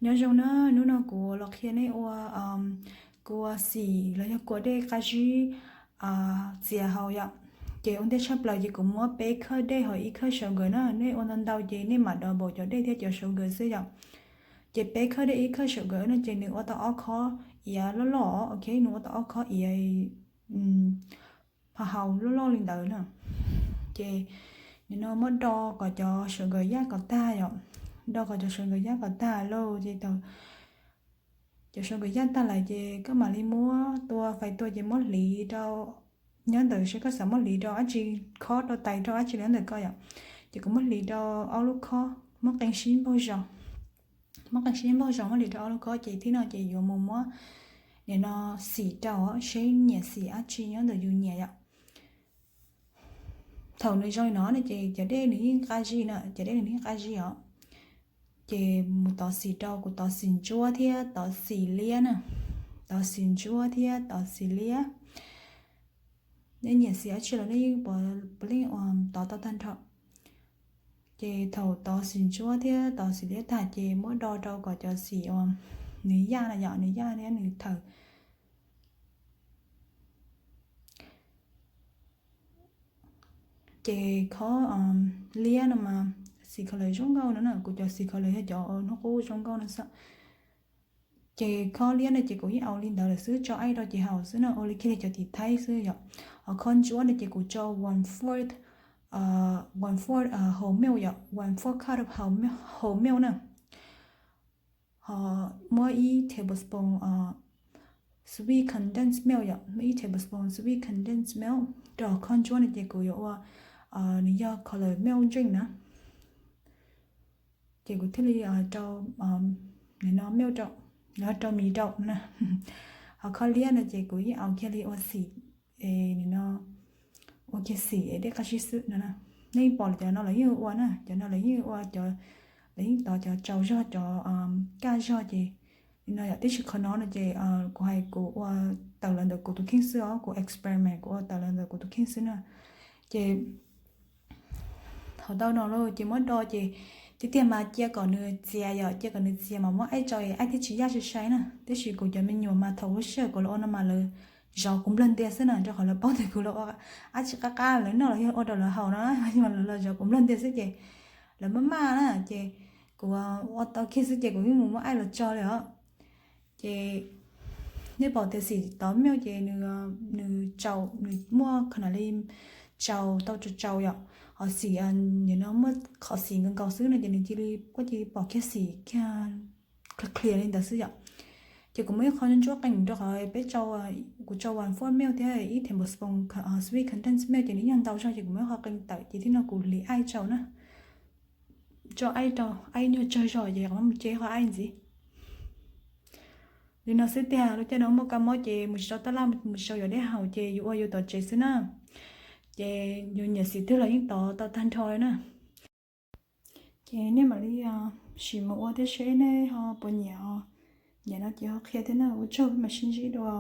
Nyob zoo na, hnub no kuv los qhia nej ua, kuv ua xim los yog kua dej qab zib txias haus yom. Ces ua ntej tshaj plaws ces kuv muab peb khawb dej hos ib khawb sugar na, nej ua ntau ntau ces nej mam double cov dej thiab cov sugar xwb yom. Ces peb khawb dej ib khawb sugar no ces nws ua tau ob khob iav loj loj, ok, nws ua tau ob khob iav haus loj loj li ntawd na. Ces nim no muab do kom cov sugar yaj kom tag yom, do kom cov sugar yaj kom tag lauj ces thaum cov sugar yaj tag lawm ces koj mam li muab tua fais tua ces muab hliv rau nyob ntawm, seb koj xav muab hliv rau dab tsi, khob rau tais rau dab tsi los ntawm koj yom. Ces kuv muab hliv rau ob lub khob, muab qee sib npaug zos, muab qee sib npaug zos muab hliv rau ob lub khob ces thib no ces yuav mus muab nim no xim rau seb nyiam xim dab tsi nyob ntawm yus nyiam yom. Thaum nws zoo li no no ces cov dej nws yeej qab zib na, cov dej nws yeej qab zib os. Ces mus tov xim rau, kuv tov xim ntsuab thiab tov xim liab na, tov xim ntsuab thiab tov xim liab. Nej nyiam xim dab tsi los nej yeej puav leej tov tau tag nrho. Ces thaum tov xim ntsuab thiab tov xim liab tag ces muab do rau kom cov xim uas nws yaj na yom, nws yaj thiab nws thawm. Ces khob liab no mas xim color zoo nkauj no na, kuv cov xim color yog cov hnub qub zoo nkauj no xwb. Ces khob liab no ces kuv yeej au li ntawd lawm xwb, tso aib rau ces haus xwb na, ua li kiag li cov tim Thaib xwb yom. Ho khob ntsuab no ces kuv tso one fourth, one fourth whole milk yom, one fourth cup of whole milk na. Ho muab ib tablespoon sweet condensed milk yom, muab ib tablespoon sweet condensed milk rau khob ntsuab no ces kuv yuav ua, nws yog color milk drink na. Ces kuv thiaj li rau nim no milk rau, rau mis rau na. Ho khob liab no ces kuv yeej au kiag li ua xim, nim no ua kiag xim dej qab zib xwb no na. Nej yeej pom cov no lawv yeej ua na, cov no lawv yeej ua, lawv yeej tov cov tsau zog, cov kaj zog ces li no yom. Tiam sis qhov no no ces kuv hais kuv ua tawm los ntawm kuv tus kheej xwb os, kuv experiment kuv ua tawm los ntawm kuv tus kheej xwb na. Ces thaum tau no lawm ces muab do ces tiag tiag mas cia kom nws txias yom, cia kom nws txias mas muab aib tso, aib thiaj tsis yaj sai sai na. Tiam sis kuv cov me nyuam mas thaum lub sij hawm kuv los ua no mas lawv zov kuv nplawg ntias xwb na, rau qhov lawv paub tias kuv los ua dab tsi qab qab lawv noj los yog ua rau lawv haus no, mas lawv los zov kuv nplag ntiag xwb ces lawv maj maj na, ces kuv ua tau kiag xwb ces kuv yeej mus muab aib los tso li os. Ces nej pom tias xim tov milk ces nws, nws tsau, nws muaj qhov na li tsau tau tsau tsau yom. Ho xim nim no muaj qhov xim nkaus nkaus xwb no ces nws cia li, koj cia li pom kiag xim kiag clear clear li ntawd xwb yom. Ces kuv muab ib qho ntsuab qees rau qhov peb tsau, kuv tsau one fourth milk thiab ib tablespoon sweet condensed milk ces nws yog ntau zog ces kuv muab ib qho qees tawm ces thib no kuv hliv aib tsau na. Tsau aib rau, aib nyuag tsawg zog ces qhov mus ce qhov aib ntxiv. Li no xwb tiag, lub caij no muaj kab mob ces mus tsis tau taj laj, mus tsis tau yuav dej haus ces yus ua yus tom tsev xwb na. Ces yus nyiam xim twg los yeej tov tau tag nrho li na. Ces nej mam li sim mus ua thiab seb nej ho puas nyiam os. Nyiam no ces ho qhia thiab na, ua tsaug, peb mam sib ntsib dua.